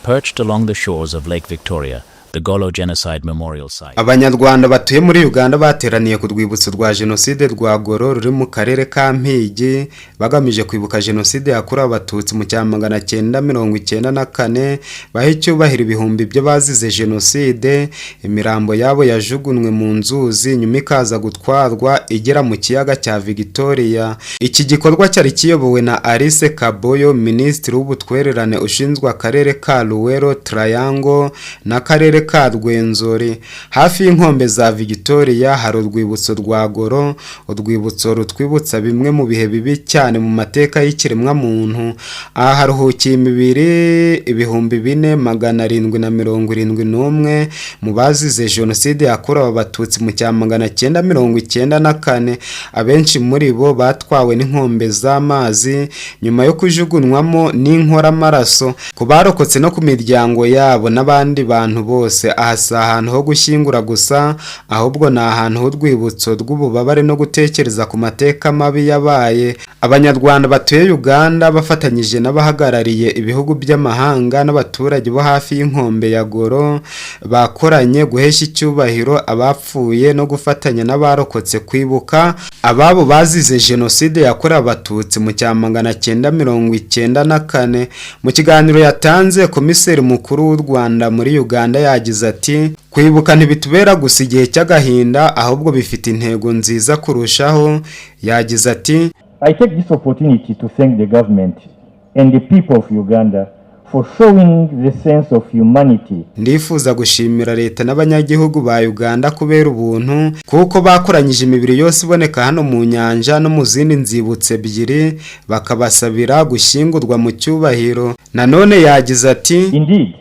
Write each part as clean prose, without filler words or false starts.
Perched along the shores of Lake Victoria, the Golo Genocide Memorial Site. Abanyarwanda batuye muri Uganda bateraniye ku rwibutso rwa Jenoside rwa Golo ruri mu karere ka Mpigi, bagamije kwibuka Jenoside yakorewe Abatutsi mu cya 994, baha icyubahiro ibihumbi by'abazize Jenoside. Imirambo yabo yajugunywe mu nzuzi, nyuma ikaza gutwarwa igera mu kiyaga cya Victoria. Iki gikorwa cyari kiyobowe na Alice Kaboyo, Minisitiri w'Ubutwererane ushinzwe akarere ka Luwero Triangle n'akarere ka Rwenzori. Hafi y'inkombe za Victoria hari urwibutso rwa Golo, urwibutso rutwibutsa bimwe mu bihe bibi cyane mu mateka y'ikiremwamuntu. Aha haruhukiye imibiri 4771 mu bazize Jenoside yakorewe Abatutsi mu cya 994. Abenshi muri bo batwawe n'inkombe z'amazi nyuma yo kujugunywamo n'inkoramaraso. Ku barokotse no ku miryango yabo n'abandi bantu bose, aha si ahantu ho gushyingura gusa, ahubwo ni ahantu h'urwibutso rw'ububabare no gutekereza ku mateka mabi yabaye. Abanyarwanda batuye Uganda bafatanyije n'abahagarariye ibihugu by'amahanga n'abaturage bo hafi y'inkombe ya Golo bakoranye guhesha icyubahiro abapfuye no gufatanya n'abarokotse kwibuka ababo bazize Jenoside yakorewe Abatutsi mu cya 994. Mu kiganiro yatanze, Komiseri Mukuru w'u Rwanda muri Uganda yagize ati: "Kwibuka ntibitubera gusa igihe cy'agahinda, ahubwo bifite intego nziza kurushaho." Yagize ati: I take this opportunity to thank the government and the people of Uganda for showing the sense of humanity. "Ndifuza gushimira leta n'abanyagihugu ba Uganda kubera ubuntu, kuko bakoranyije imibiri yose iboneka hano mu nyanja no mu zindi nzibutso ebyiri, bakabasabira gushyingurwa mu cyubahiro." Nanone yagize ati: Indeed,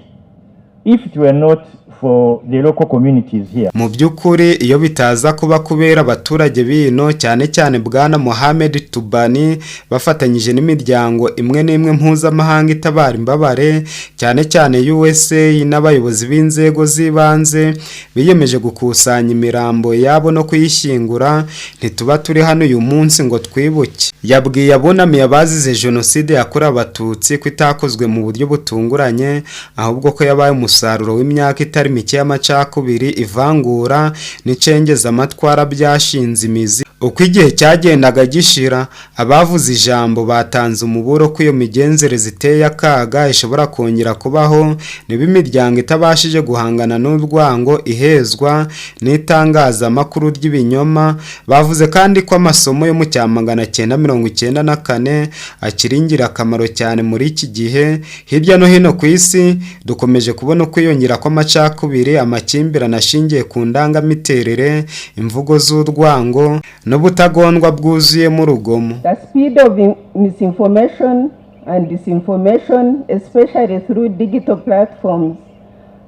if it were not for the local communities here, "Mu by'ukuri, iyo bitaza kuba kubera abaturage bino, cyane cyane Bwana Mohamed Tubani, bafatanyije n'imiryango imwe n'imwe mpuzamahanga itabara imbabare, cyane cyane USA, n'abayobozi b'inzego z'ibanze biyemeje gukusanya imirambo yabo no kuyishyingura, ntituba turi hano uyu munsi ngo twibuke." Yabwiye abunamiye abazize Jenoside yakorewe Abatutsi ko itakozwe mu buryo butunguranye, ahubwo ko yabaye umusaruro w'imyaka itari mike y'amacakubiri, ivangura n'icengezamatwara byashinze imizi uko igihe cyagendaga gishira. Abavuze ijambo batanze umuburo ko iyo migenzereze iteye akaga ishobora kongera kubaho niba imiryango itabashije guhangana n'urwango, ihezwa n'itangazamakuru ry'ibinyoma. Bavuze kandi ko amasomo yo mu cya 994 akiri ingirakamaro cyane muri iki gihe. Hirya no hino ku isi dukomeje kubona ukwiyongera kw'amacakubiri, amakimbirane ashingiye ku ndangamiterere, imvugo z'urwango n'ubutagondwa bwuzuyemo urugomo. The speed of misinformation and disinformation, especially through digital platforms,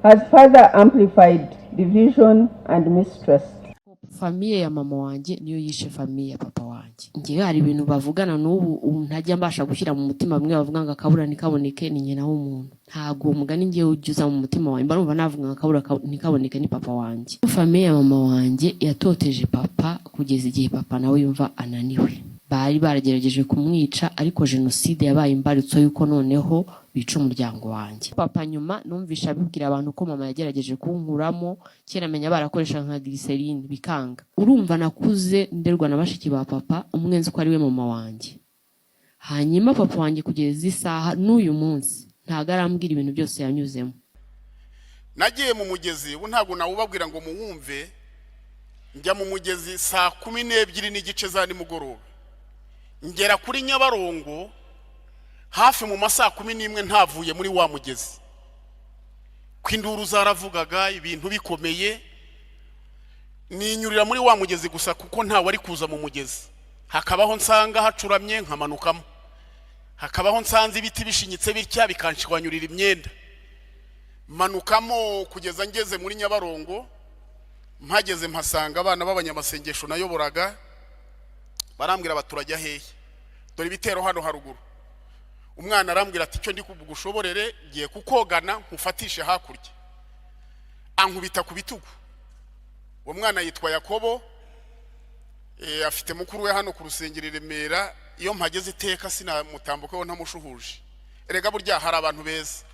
has further amplified division and mistrust. Famille ya mama wanjye niyo yishe famille ya papa wanjye. Ngewe hari ibintu bavugana n'ubu ubu ntajya mbasha gushyira mu mutima. Bamwe bavuga ngo akabura ntikaboneke ni nyina w'umuntu. Ntabwo uwo mugani ngewe ujya uza mu mutima wanjye. Mba numva navuga ngo akabura ntikaboneke ni papa wanjye. Famille ya mama wanjye yatoteje papa kugeza igihe papa nawe yumva ananiwe. Bari baragerageje kumwica, ariko jenoside yabaye imbarutso y'uko noneho bica umuryango wanjye. Papa nyuma numvisha abibwira abantu ko mama yagerageje kunkuramo kera, menya barakoresha nka glycerine bikanga. Urumva, nakuze nderwa na bashiki ba papa, umwe nzi ko ari we mama wanjye. Hanyuma papa wanjye kugeza isaha n'uyu munsi ntabwo arambwira ibintu byose yanyuzemo. Nagiye mu mugezi, ubu ntabwo nawubabwira ngo muwumve. Njya mu mugezi saa 12:30 za nimugoroba, ngera kuri Nyabarongo hafi mu ma saa 11 ntavuye muri wa mugezi, ko induru zaravugaga, ibintu bikomeye. Ninyurira muri wa mugezi gusa, kuko ntawe ari kuza mu mugezi. Hakabaho nsanga hacuramye nkamanukamo, hakabaho nsanze ibiti bishinyitse bitya bikanshwanyurira imyenda, manukamo kugeza ngeze muri Nyabarongo. Mpageze mpasanga abana b'abanyamasengesho nayoboraga, barambwira baturajya hehe? Dore ibitero hano haruguru. Umwana arambwira ati: "Icyo ndi bugushoborere, ngiye kukogana nkufatishe hakurya." Ankubita ku bitugu. Uwo mwana yitwa Yakobo, afite mukuru we hano ku rusengero i Remera. Iyo mpageze iteka sinamutambukaho ntamushuhuje. Erega burya hari abantu beza.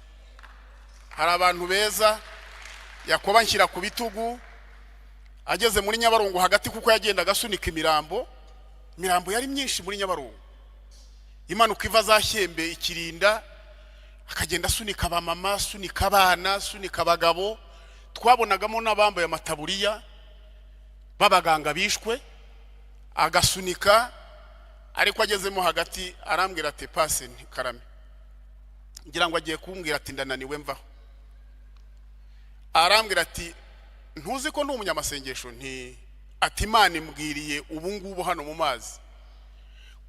Hari abantu beza. Yakobo anshyira ku bitugu, ageze muri Nyabarongo hagati, kuko yagendaga asunika imirambo. Imirambo yari myinshi muri Nyabarongo, imanuka iva za Shyembe, ikirinda, akagenda asunika abamama, asunika abana, asunika abagabo. Twabonagamo n'abambaye amataburiya b'abaganga bishwe. Agasunika, ariko agezemo hagati arambwira ati: "Pase." Nti: "Karame." Ngira ngo agiye kumbwira ati: "Ndananiwe, mvaho." Arambwira ati: "Ntuzi ko ndi umunyamasengesho?" Nti ati: "Imana imbwiriye ubu ngubu hano mu mazi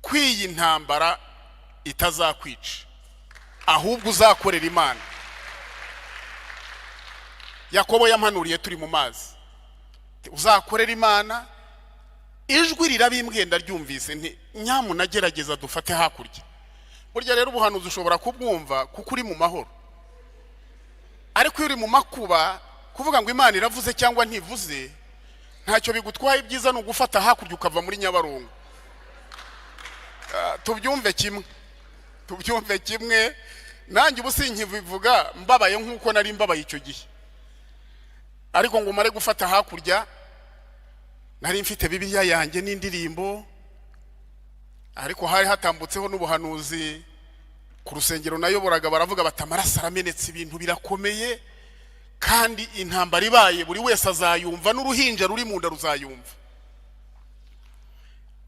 ko iyi ntambara itazakwica, ahubwo uzakorera Imana." Yakobo yampanuriye turi mu mazi: "Uzakorera Imana." Ijwi rirabimbwiye, ndaryumvise. Nti: "Nyamuna gerageza dufate hakurya." Burya rero ubuhanuzi ushobora kubwumva kuko uri mu mahoro, ariko iyo uri mu makuba, kuvuga ngo Imana iravuze cyangwa ntivuze ntacyo bigutwaye. Ibyiza ni ugufata hakurya ukava muri Nyabarongo. Tubyumve kimwe, tubyumve kimwe. Nanjye ubu sinkibivuga mbabaye nk'uko nari mbabaye icyo gihe, ariko ngo umare gufata hakurya, nari mfite Bibiliya yanjye n'indirimbo, ariko hari hatambutseho n'ubuhanuzi ku rusengero nayoboraga. Baravuga bati: "Amaraso aramenetse, ibintu birakomeye, kandi intambara ibaye buri wese azayumva, n'uruhinja ruri mu nda ruzayumva."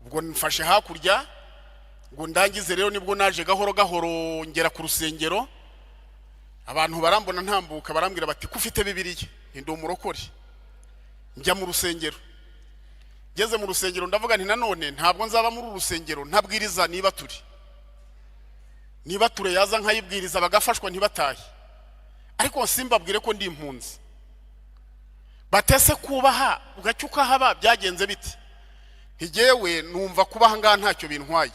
Ubwo mfashe hakurya ngo ndangize rero, nibwo naje gahoro gahoro ngera ku rusengero. Abantu barambona ntambuka, barambwira bati: "Ko ufite Bibiliya?" Ndi umurokore. Njya mu rusengero. Ngeze mu rusengero ndavuga nti: "Nanone ntabwo nzaba muri uru rusengero ntabwiriza. Niba turi, niba ture yaza nkayibwiriza bagafashwa ntibatahe, ariko simbabwire ko ndi impunzi." Batese kubaha ugacya ukahaba, byagenze bite? Ntigewe numva kuba aha ngaha ntacyo bintwaye.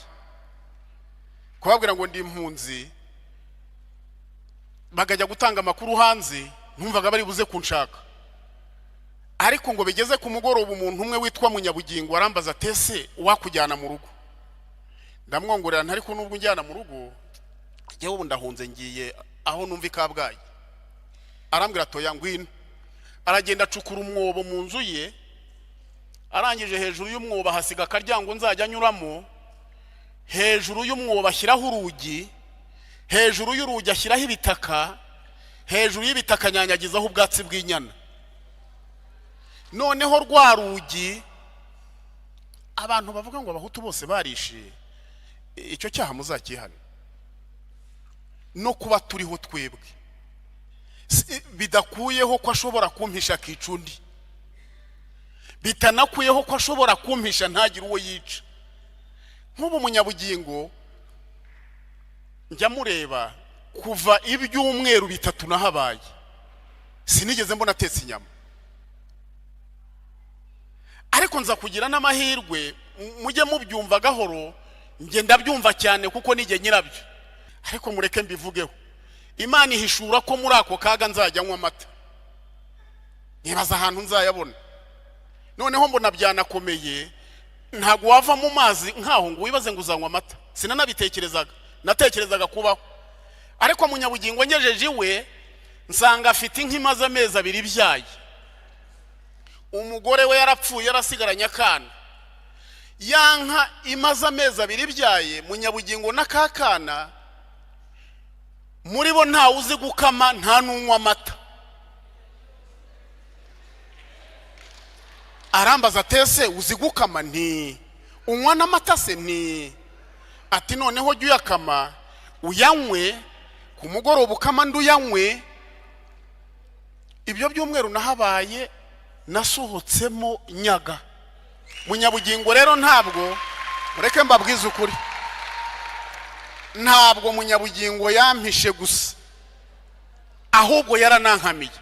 Kubabwira ngo ndi impunzi, bakajya gutanga amakuru hanze, numvaga bari buze kunshaka. Ariko ngo bigeze ku mugoroba, umuntu umwe witwa Munyabugingo arambaza: "Tese uwakujyana mu rugo?" Ndamwongorera nti: "Ariko nubwo unjyana mu rugo, njyewe ubu ndahunze, ngiye aho numva i Kabgayi." Arambwira: "Toya, ngwino." Aragenda acukura umwobo mu nzu ye. Arangije, hejuru y'umwobo ahasiga akaryango nzajya anyuramo. Hejuru y'umwobo ashyiraho urugi, hejuru y'urugi ashyiraho ibitaka, hejuru y'ibitaka anyanyagizaho ubwatsi bw'inyana. Noneho rwa rugi, abantu bavuga ngo Abahutu bose barishe, icyo cyaha muzakihane. No kuba turiho twebwe bidakuyeho ko ashobora kumpisha akica undi, bitanakuyeho ko ashobora kumpisha ntagire uwo yica. Nk'ubu Munyabugingo njya mureba, kuva ibyumweru 3 nahabaye sinigeze mbona atetse inyama. Ariko nza kugira n'amahirwe, mujye mubyumva gahoro, njye ndabyumva cyane kuko nijye nyirabyo, ariko mureke mbivugeho. Imana ihishura ko muri ako kaga nzajya nywa amata. Nibaza ahantu nzayabona. Noneho mbona byanakomeye, ntabwo wava mu mazi nkaho ngo wibaze ngo uzanywa amata. Sinanabitekerezaga, natekerezaga kubaho. Ariko Munyabugingo ngejeje iwe, nsanga afite inka imaze amezi 2 ibyaye. Umugore we yarapfuye, yarasigaranye akana. Ya nka imaze amezi 2 ibyaye, Munyabugingo n'akakana, muri bo ntawe uzi gukama, nta n'unywa amata. Arambaza: "Tese uzi gukama?" Nti: "Unywa n'amata se?" Nti ati: "Noneho jya uyakama uyanywe ku mugoroba, ukama ndi uyanywe." Ibyo byumweru nahabaye nasohotsemo nyaga. Munyabugingo rero, ntabwo, mureke mbabwize ukuri, ntabwo Munyabugingo yampishe gusa, ahubwo yaranankamiye.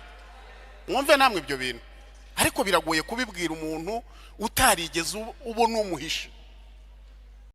Mwumve namwe ibyo bintu, ariko biragoye kubibwira umuntu utarigeze ubona umuhisha.